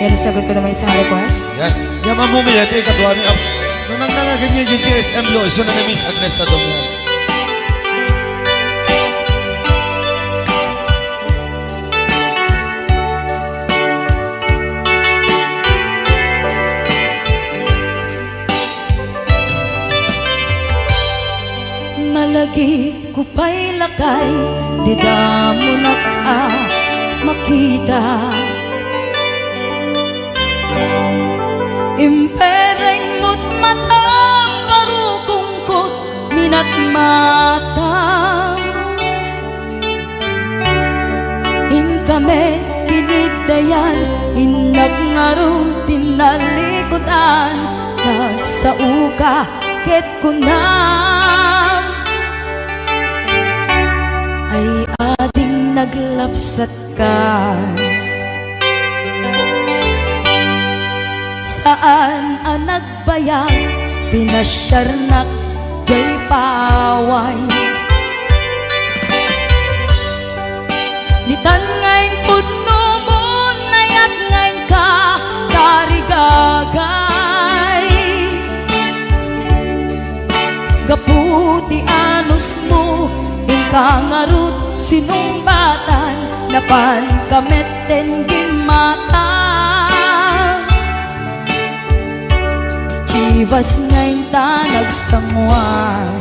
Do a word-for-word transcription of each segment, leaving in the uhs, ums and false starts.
Yan, sagot ko naman isang request. Yan. Yan, Ma'am Mumi, ito yung kaduami. Ap-, nung nang nangaganyan yung G S M lo, iso na na Miss Agnes sa Domingo. Malagip ko pay lakay, dida mo nak a makita. Impereng mo't mata, parukongkot minatmata. Inka met pinigdayan, innak ngarud ti nalikutan, nagsaoka ket kunam, ay ading naglapsatka. Saan a nagbayag, pinasiarnak jay paway. Ditan nga impudno mo, nayat nga inka tarigagay. Gapu ti anusmo, inka ngarud sinungbatan, napanka met ten gimmata. Chivas nga inta nagsanguan.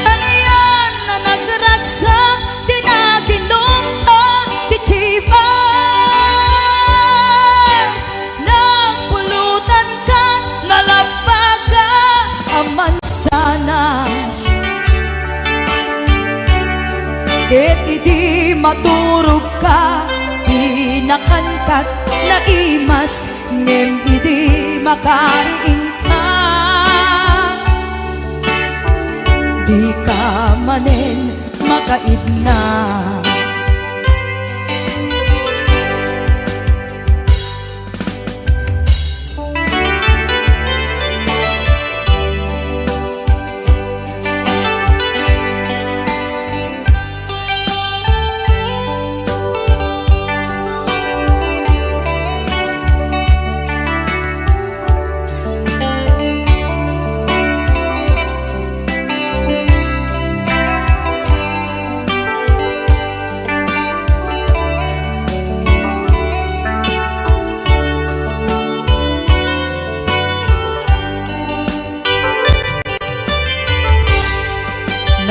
Anian a nagragsak ti naginumta ti Chivas. Nagpulutanka, nalabbaga a mansanas. Ket idi maturogka, di nakankat naimas, ngem idi makariingka, dika manen makaidna.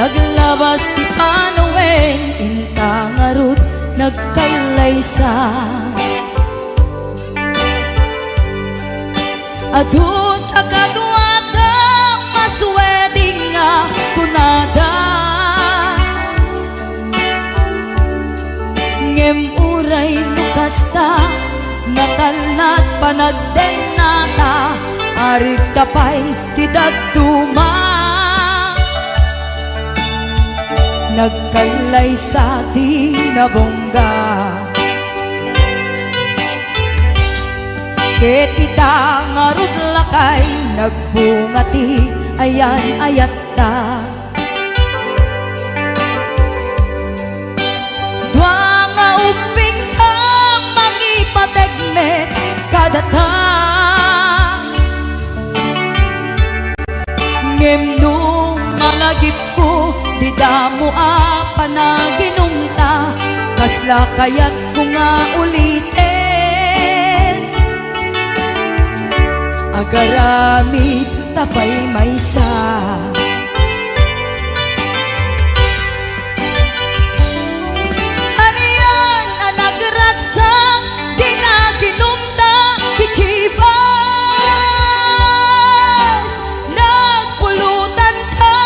Naglabas ti panawen, inta ngarud nagkallaysa. Adu ta kaduada, maswedding a kunada. Ngem uray no kasta, natalnat panagdennata, arigta pay ti dadduma. Nagkallaysa ti nabungga. Ket ita ngarud lakay, nagbunga ti ayan-ayatta. Dua nga ubbingka, mangipateg met kadata. Ngem no malagipko, dida mo a panaginumta, kasla kayatko nga uliten. Agaramid ta pay maysa. Anian a nagragsak ti naginumta ti Chivas. Nagpulutanka,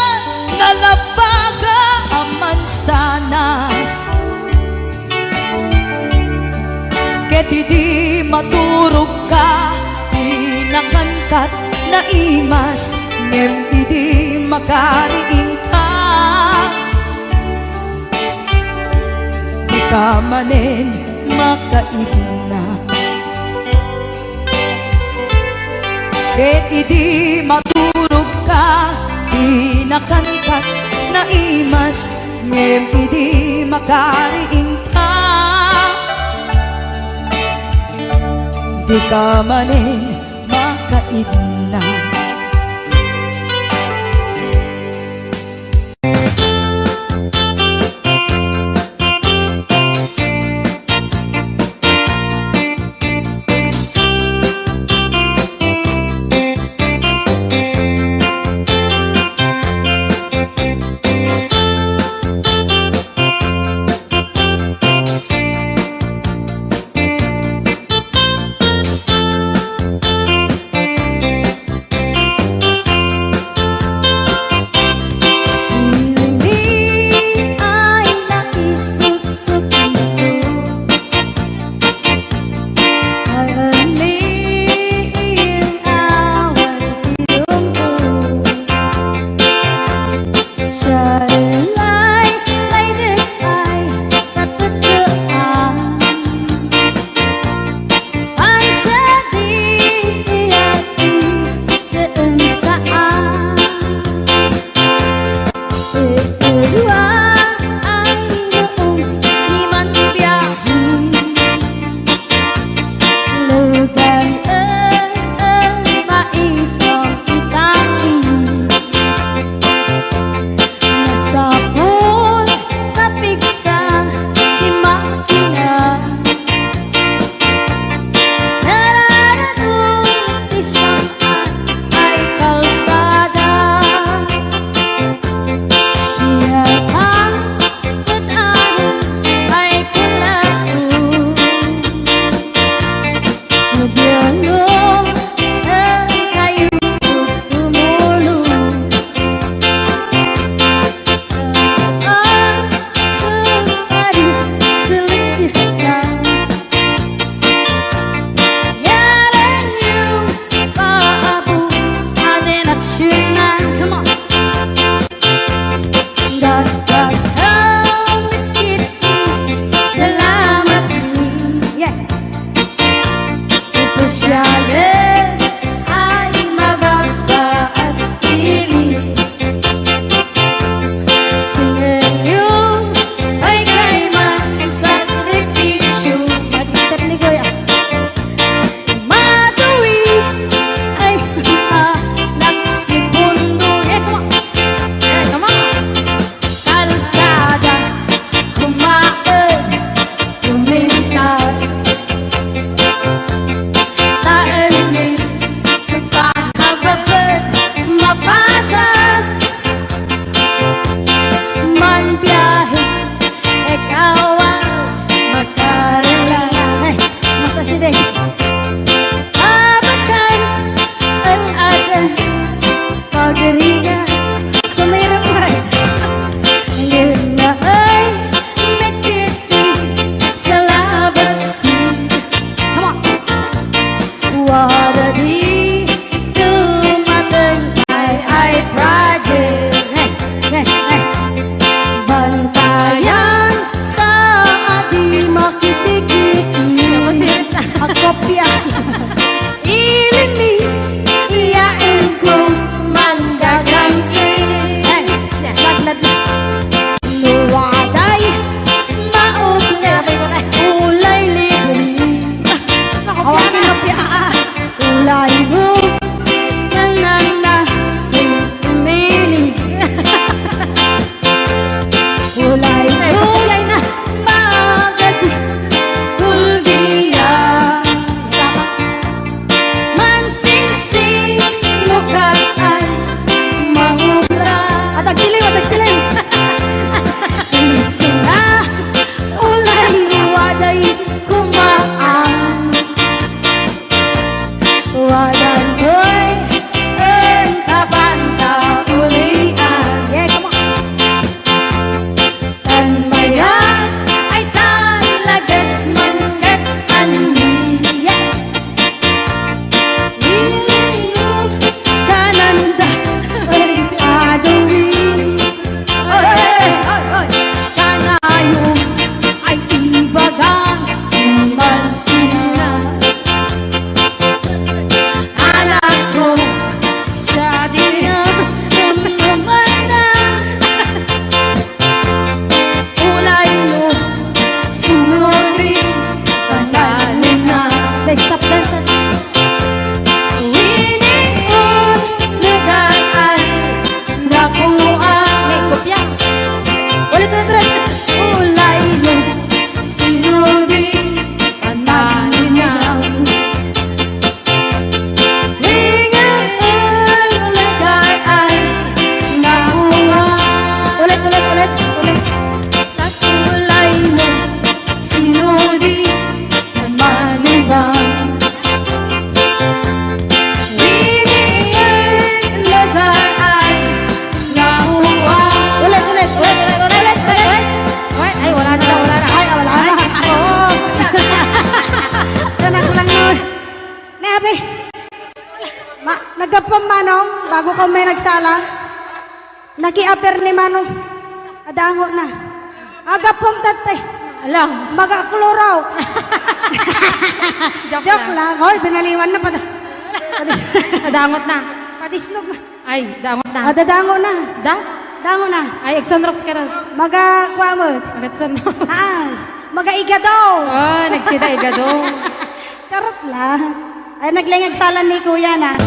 nalabbaga a mansanas. Ket idi maturogka, di nakankat naimas, ngem idi makariingka, dika manen makaibna. Ket idi maturogka, di nakankat naimas, ngem idi Kariingka, di ka manen makaidna. Bago ka may nagsala, nakiaper ni Mano. Adango na. Agapom tatay. Alam. Maga-Clorox. Joke Joke lang. lang. Hoy, binaliwan na pati. Pati, Nadangot na. Pati snog na. Ay, dangot na. Ah, dadango na. Da? Dango na. Ay, agsunrox ka ron. Maga, kuha mo. Magatsunrox. Ah, maga-igado. Oh, nagsida igado. Charot lang. Ay, naglaing agsalan ni Kuya na.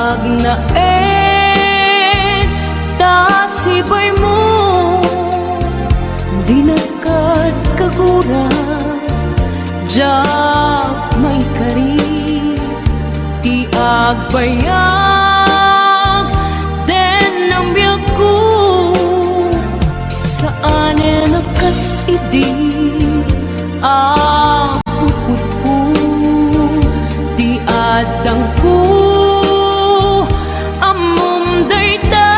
Agnaed ta sibaymo, dinak kad kagura, diak maikari ti agbayag den biagko. Saanen a kas idi a pukotko ti addangko, ammom dayta.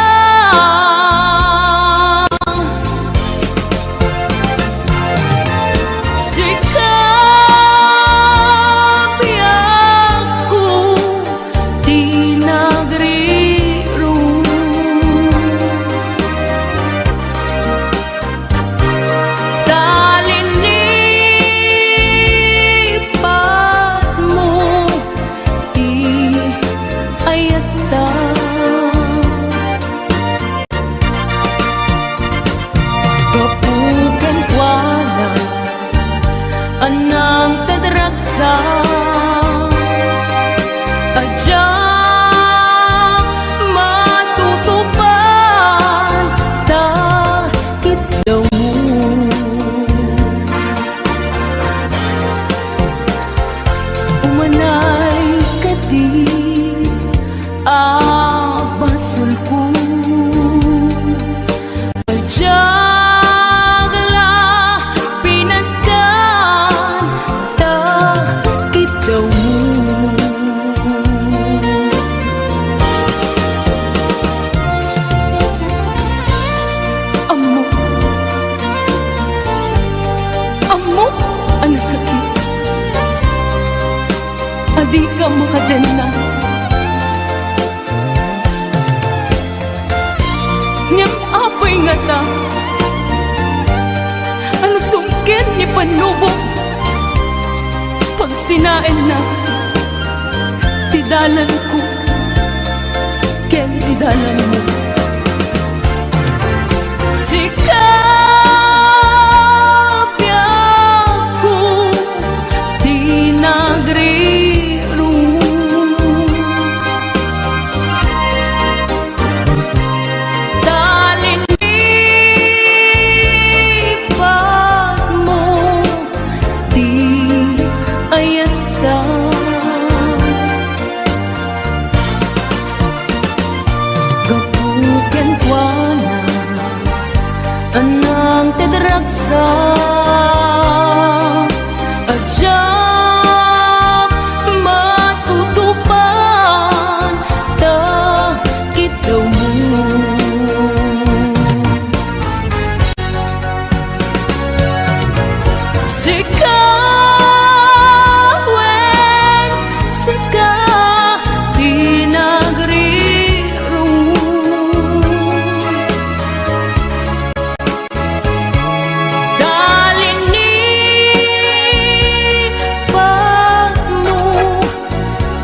Sika, biagko, ti nagrirong. Talinipatmo ti ayatta. Gapu kenkuana, anang tadragsa, a diak matutupan ta kiddawmo. Umanay kadi a basolko. Diak la pinatgan ta kiddawmo. Ammok, ammok a nasakit a dika makadenna. Ngem apay ngata a nasungkil ni Panubok, pagsinaenna ti dalanko ken ti dalanmo. Sika, biagko, ti nagrirong. Talinipatmo ti ayatta. Gapu kenkuana, anang tadragsa, a diak matutupan ta kiddawmo. Sika, wen, sika ti nagrirong. Talinipatmo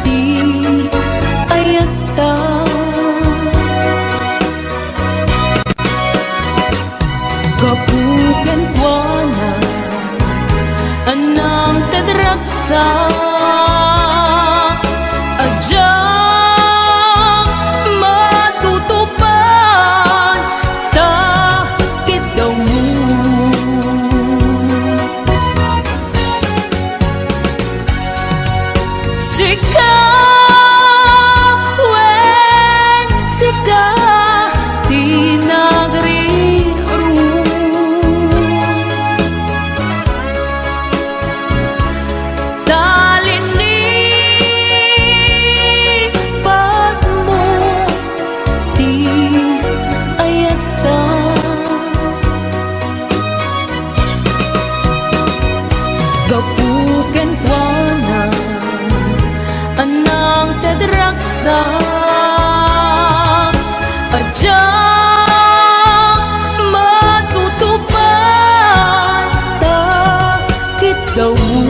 ti ayatta. Gapu kenkuana, anang tadragsa, a diak matutupan ta kiddawmo. Sika, wen, sika ti nagrirong. Talinipatmo ti ayatta. Gapu kenkuana, anang tadragsa, a diak matutupan ta kiddawmo.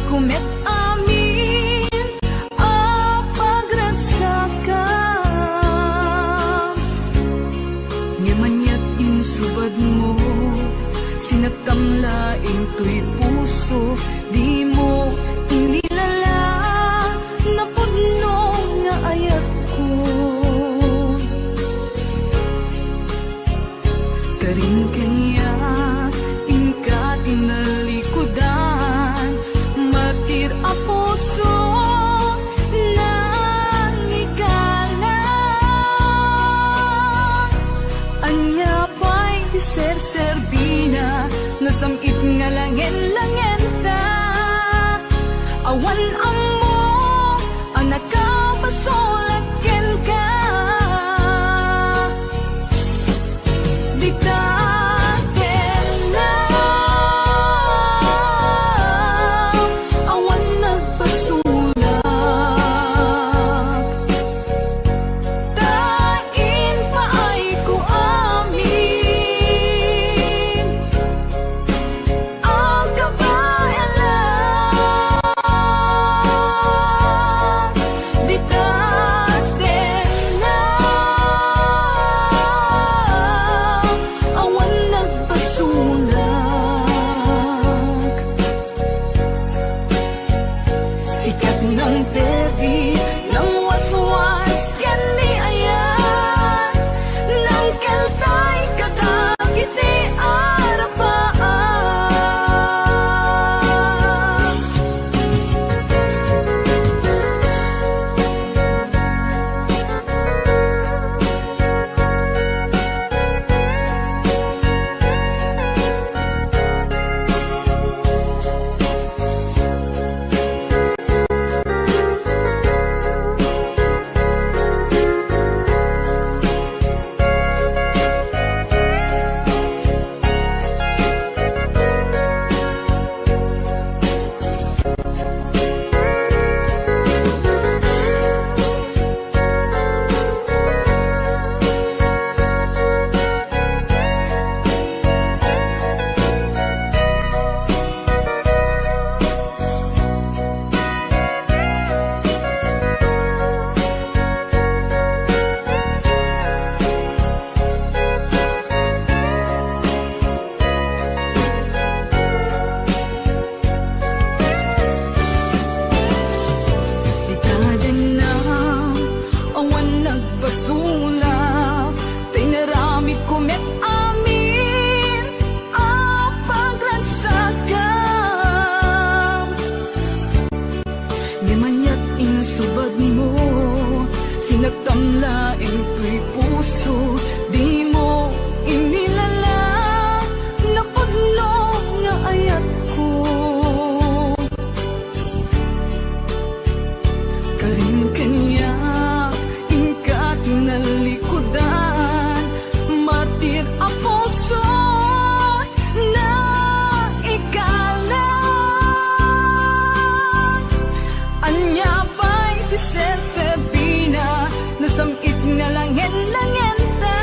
Kumet amin a pagragsakam. Ngem aniat insubadmo, sinaktam laeng toy puso, dimo inilala napudno nga ayatko. Karin kaniak, inka ti nalikudan, martir a puso, nangikala. Ania pay ti serserbina, nasam-it nga langen-langenta. Awan ammo a nakapasulak kenka. Dita tengnga, awan nagpasulak. Ta impaayko amin a kabaelan. Dita tengnga, awan nagpasulak. Sikat nang perdi, nang waswas ken ni ayat, nang keltay kadagiti arapaak. Itadennam, awan nagpasulak, ta inaramidko met amin a pagragsakam. Ngem aniat insubadmo, sinaktam laeng toy puso, dimo inilala napudno nga ayatko. Karin kaniak, inka ti nalikudan, martir a puso, naikalat. Ania pay ti serserbina, nasam-it nga langen-langenta.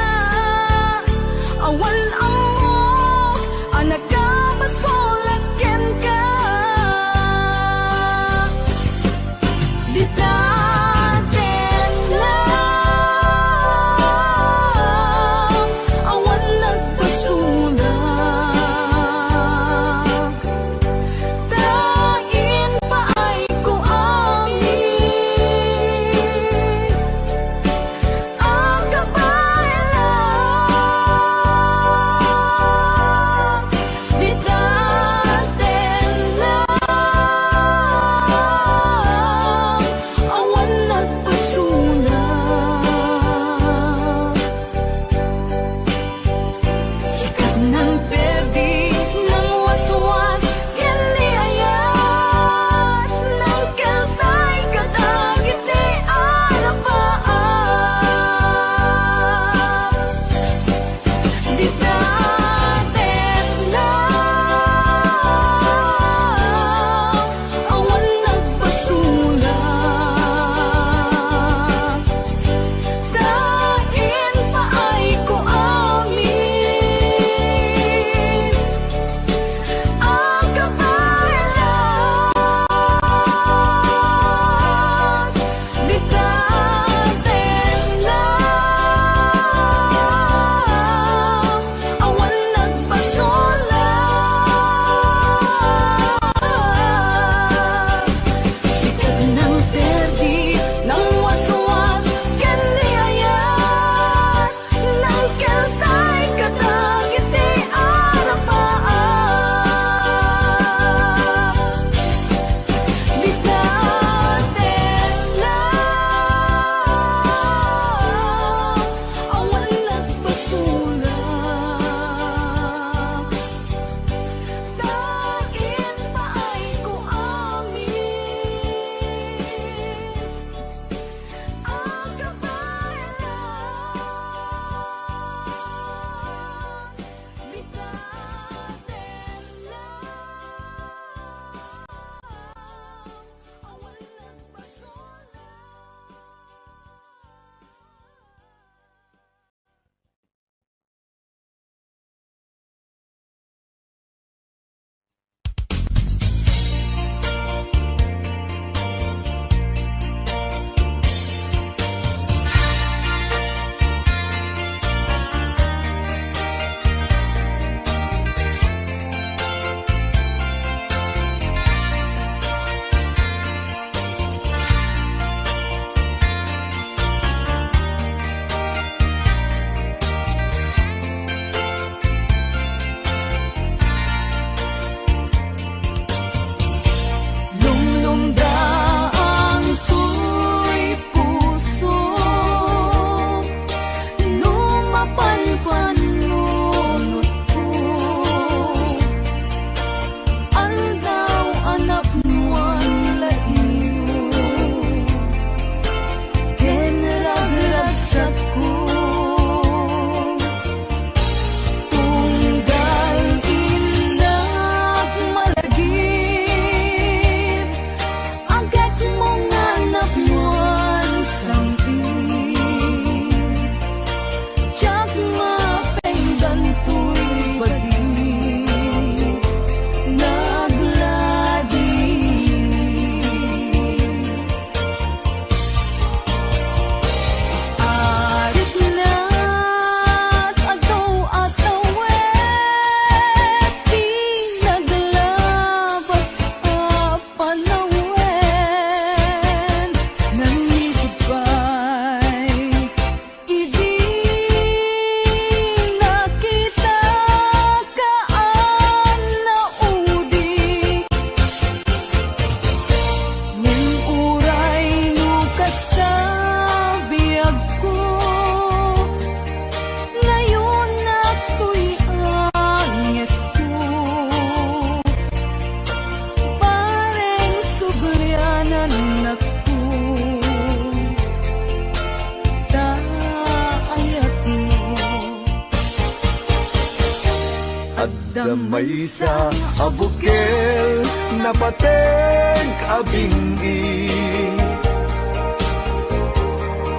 Adda maysa a bukel, napateg a bing-i.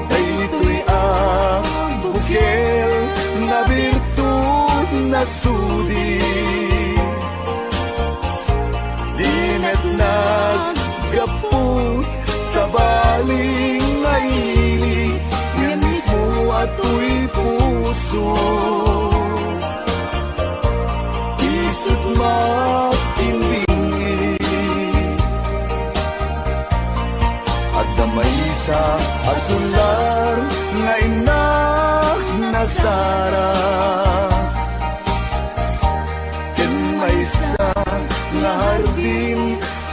Daytoy a bukel, nabirtud, nasudi. Di met naggapu, sabali nga ili, ngem mismo a toy puso. Isut' makimbing. Adda maysa a sular nga innak nasara. Ken maysa nga hardin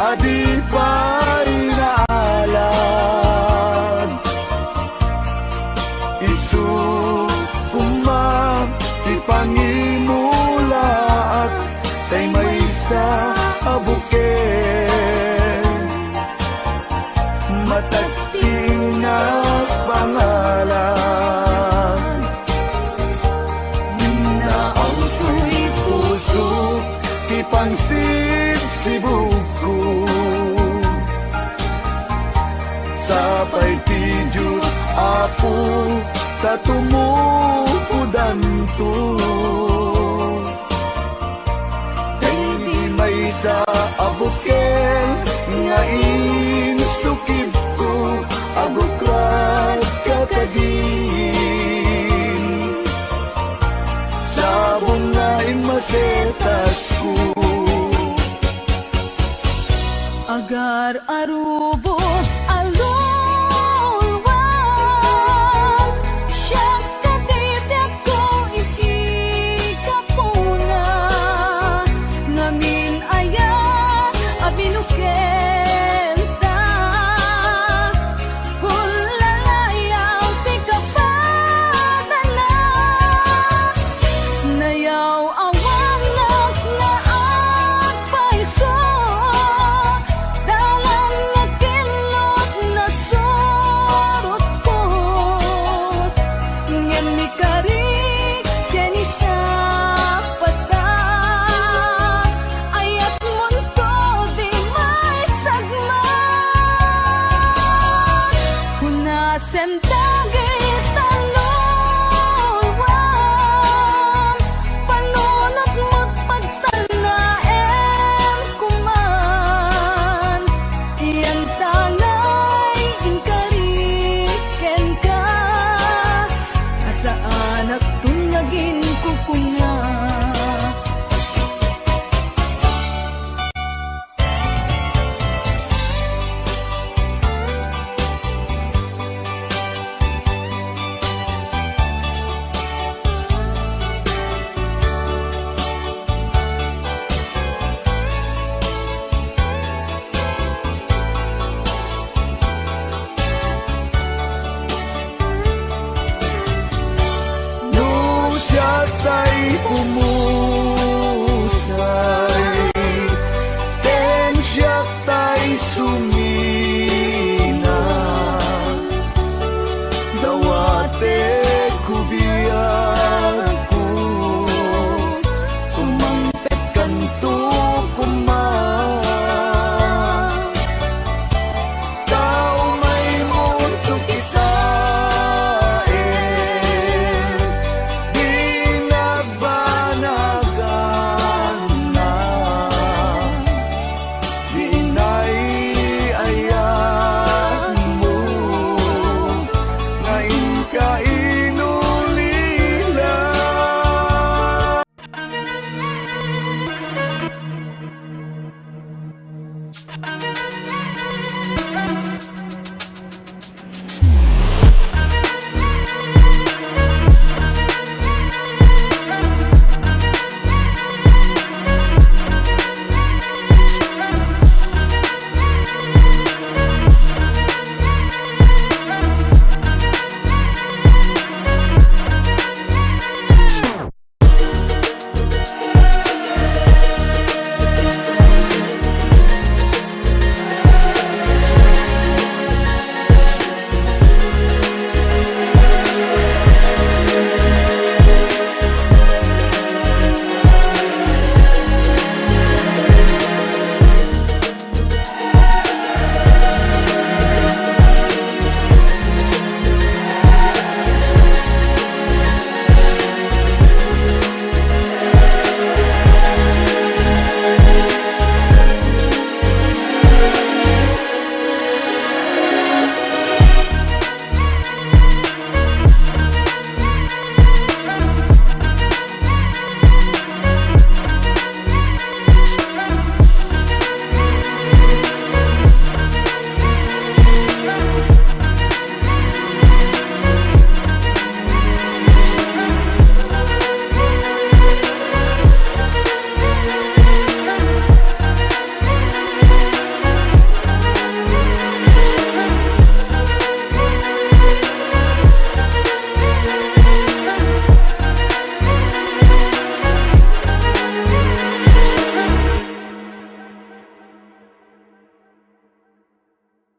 a di pay naalad. Isu koma ti pangimulaat, tay maysa a bukel. Matagting nga pangalan. Naaw toy puso ti pangsibsibugko. Sapay ti Dios, Apo, ta tumukodanto. Daydi maysa a bukel nga insukibko, aguklad kakadin. Sabong nga immasetasko. Agar arubos a luluan, siak ti biagko iti gapuna, ngamin aya a binukenta. Kullalayaw ti kapadana. Nayaw-awanak nga agpayso. Dalan nga kinlot nasurotko. Ngem ni Karik ken ni Sapata, ayatmonto di maisagmak. Kuna sen dagita luluan, panunotmo pagtanaem koman. Iyan ta ngay inkari kenka, a saanakton nga aginkukuna. No siak tay pumusay, ken siak tay sumina, dawatek ko biagko, sumangpet kanto koma. Tao may mundo kita, eh, di nagbanagan na. Di inay ayan mo nga inka inulila.